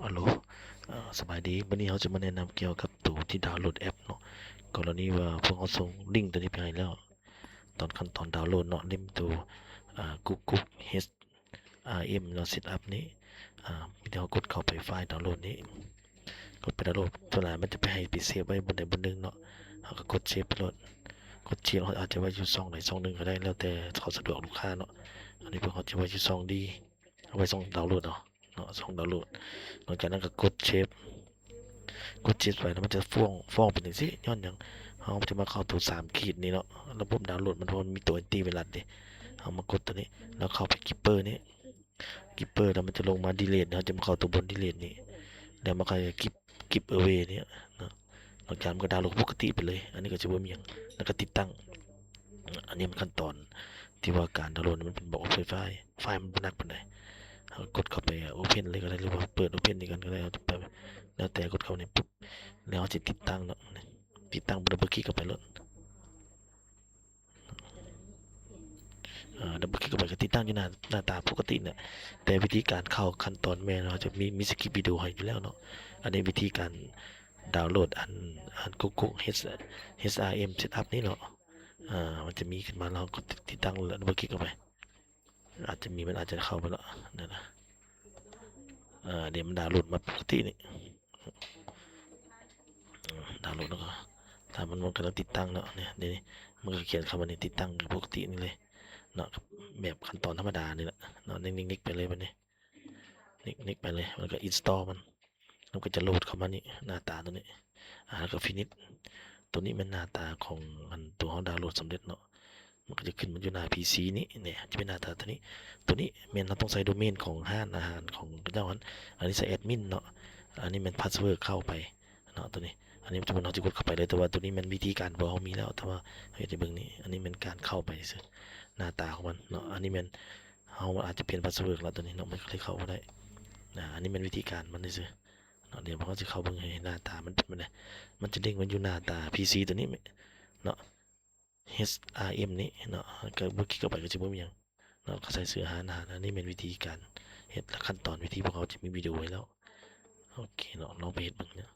ອາໂຫຼ ເອີ ສະບາຍດີ. ມື້ນີ້ເຮົາຈະມາແນະນຳກ່ຽວກັບໂຕທີ່ດາວໂຫຼດແອັບເນາະ. ກໍລະນີວ່າພວກເຮົາສົ່ງລິ້ງໂຕນີ້ໄປໃຫ້ແລ້ວ, ຕອນຂັ້ນຕອນດາວໂຫຼດເນາະ, ລິ້ງໂຕ ອາ Google ເອັດ ອາ ເອັມ ເນາະ, ເຊັດອັບນີ້ ອາ ມີແຕ່ເຮົາກົດເຂົ້າໄປໄຟລ໌ດາວໂຫຼດນີ້, ກົດໄປດາວໂຫຼດ, ສ່ວນຫຼາຍມັນຈະໄປໃຫ້ໄປເຊບໄວ້ບ່ອນໃດບ່ອນໜຶ່ງເນາະ. ເຮົາກໍກົດເຊບໄປໂລດ, ກົດເຊບ ເຮົາອາດຈະໄວ້ຢູ່ຊ່ອງໃດຊ່ອງໜຶ່ງກໍໄດ້ ແລ້ວແຕ່ເຂົາສະດວກລູກຄ້າເນາະ. ອັນນີ້ພວກເຮົາຈະໄວ້ຢູ່ຊ່ອງດີ ເອົາໄວ້ຊ່ອງດາວໂຫຼດເນາະ, ເນາະ ຊ່ອງດາວໂຫຼດ. ຫຼັງຈາກນັ້ນກໍກົດເຊບ, ກົດເຊບໄປແລ້ວມັນຈະຟ້ອງ ຟ້ອງເປັນຈັ່ງຊີ້. ຍ້ອນຫຍັງ? ເຮົາຈະມາເຂົ້າໂຕສາມຂີດນີ້ເນາະ, ລະບົບດາວໂຫຼດມັນ ເພາະມັນມີໂຕແອນຕີໄວຣັສເດ້. ເຮົາມາກົດໂຕນີ້ ແລ້ວເຂົ້າໄປ Keeper ນີ້ Keeper ແລ້ວມັນຈະລົງມາ Delete ເຮົາຈະມາເຂົ້າໂຕບ່ອນ Delete ນີ້ ແລ້ວມັນກໍ Keep Keep Away ນີ້ເນາະ. ຫຼັງຈາກນັ້ນມັນກໍດາວໂຫຼດປົກກະຕິໄປເລີຍ, ອັນນີ້ກໍຈະບໍ່ມີຫຍັງ. ແລ້ວກໍຕິດຕັ້ງ, ອັນນີ້ມັນຂັ້ນຕອນທີ່ວ່າການດາວໂຫຼດມັນເປັນແບບ Open File ໄຟລ໌ມັນບໍ່ໜັກປານໃດ. ເຮົາກົດເຂົ້າໄປ Open ເລີຍກໍໄດ້ ຫຼືວ່າເປີດ Open ນີ້ກ່ອນກໍໄດ້, ເອົາໄປ ແລ້ວແຕ່. ກົດເຂົ້ານີ້ປຸບ ແລ້ວເຮົາຈະຕິດຕັ້ງເນາະ, ຕິດຕັ້ງ Double Click ເຂົ້າໄປໂລດ. ອາ Double Click ເຂົ້າໄປກໍຕິດຕັ້ງຢູ່ໜ້າ ໜ້າຕາປົກກະຕິນະ, ແຕ່ວິທີການເຂົ້າຂັ້ນຕອນແມ່ນເຮົາຈະມີ ມີສະຄຣິບວິດີໂອໃຫ້ຢູ່ແລ້ວເນາະ. ອັນນີ້ວິທີການດາວໂຫຼດອັນ ອັນ Google ເອັດ ເອັດ ອາ ເອັມ ເຊັດອັບນີ້ເນາະ. ອາ ມັນຈະມີຂຶ້ນມາ ເຮົາກໍຕິດ ຕິດຕັ້ງ Double Click ເຂົ້າໄປ. ອາດຈະມີ ມັນອາດຈະເຂົ້າໄປແລ້ວ ນັ້ນນະ. ອາ ດຽວມັນດາວໂຫຼດມາປົກກະຕິນີ້, ດາວໂຫຼດແລ້ວກໍ ຖ້າມັນ ມັນກຳລັງຕິດຕັ້ງເນາະ. ນີ້ ດຽວນີ້ມັນກໍຂຽນຄຳວ່ານີ້ ຕິດຕັ້ງປົກກະຕິນີ້ເລີຍເນາະ, ແບບຂັ້ນຕອນທຳມະດານີ້ແຫຼະເນາະ. ນິກໆໄປເລີຍບັດນີ້, ນິກໆໄປເລີຍ, ແລ້ວກໍ install ມັນ ມັນກໍຈະໂຫຼດເຂົ້າມານີ້ ໜ້າຕາໂຕນີ້. ອາ ແລ້ວກໍ finish. ໂຕນີ້ແມ່ນໜ້າຕາຂອງອັນໂຕເຮົາດາວໂຫຼດສຳເລັດເນາະ, ມັນກໍຈະຂຶ້ນມາຢູ່ໜ້າ ພີຊີ ນີ້ ນີ້ຈະເປັນໜ້າຕາໂຕນີ້. ໂຕນີ້ແມ່ນເຮົາຕ້ອງໃສ່ໂດເມນຂອງຮ້ານອາຫານຂອງເຂົາເຈົ້າຫັ້ນ, ອັນນີ້ໃສ່ແອັດມິນເນາະ. ອັນນີ້ແມ່ນພາສເວີດເຂົ້າໄປເນາະ ໂຕນີ້. ອັນນີ້ສະມມຸດເຮົາຈະກົດເຂົ້າໄປເລີຍ, ແຕ່ວ່າໂຕນີ້ແມ່ນວິທີການທີ່ເຮົາມີແລ້ວ, ແຕ່ວ່າເຮົາຢາກຈະເບິ່ງນີ້. ອັນນີ້ແມ່ນການເຂົ້າໄປຊື່ ໜ້າຕາຂອງມັນເນາະ. ອັນນີ້ແມ່ນ ເຮົາອາດຈະປ່ຽນພາສເວີດລະ ໂຕນີ້ເນາະ, ມັນກໍເລີຍເຂົ້າບໍ່ໄດ້. ອາ ອັນນີ້ແມ່ນວິທີການມັນຊື່ໆເນາະ. ດຽວເຮົາຈະເຂົ້າເບິ່ງໃຫ້ໜ້າຕາມັນເປັນແບບໃດ, ມັນຈະເດ້ງມາຢູ່ໜ້າຕາ ພີຊີ ໂຕນີ້ເນາະ, ເອັດ ອາ ເອັມ ນີ້ເນາະ. ກໍ Double Click ເຂົ້າໄປກໍຈະບໍ່ມີຫຍັງເນາະ, ກໍໃສ່ຊື່ຮ້ານອາຫານ. ອັນນີ້ແມ່ນວິທີການເຮັດ ແລະ ຂັ້ນຕອນວິທີ ພວກເຮົາຈະມີວິດີໂອໄວ້ແລ້ວ. ໂອເຄເນາະ, ລອງໄປເຮັດເບິ່ງເນາະ.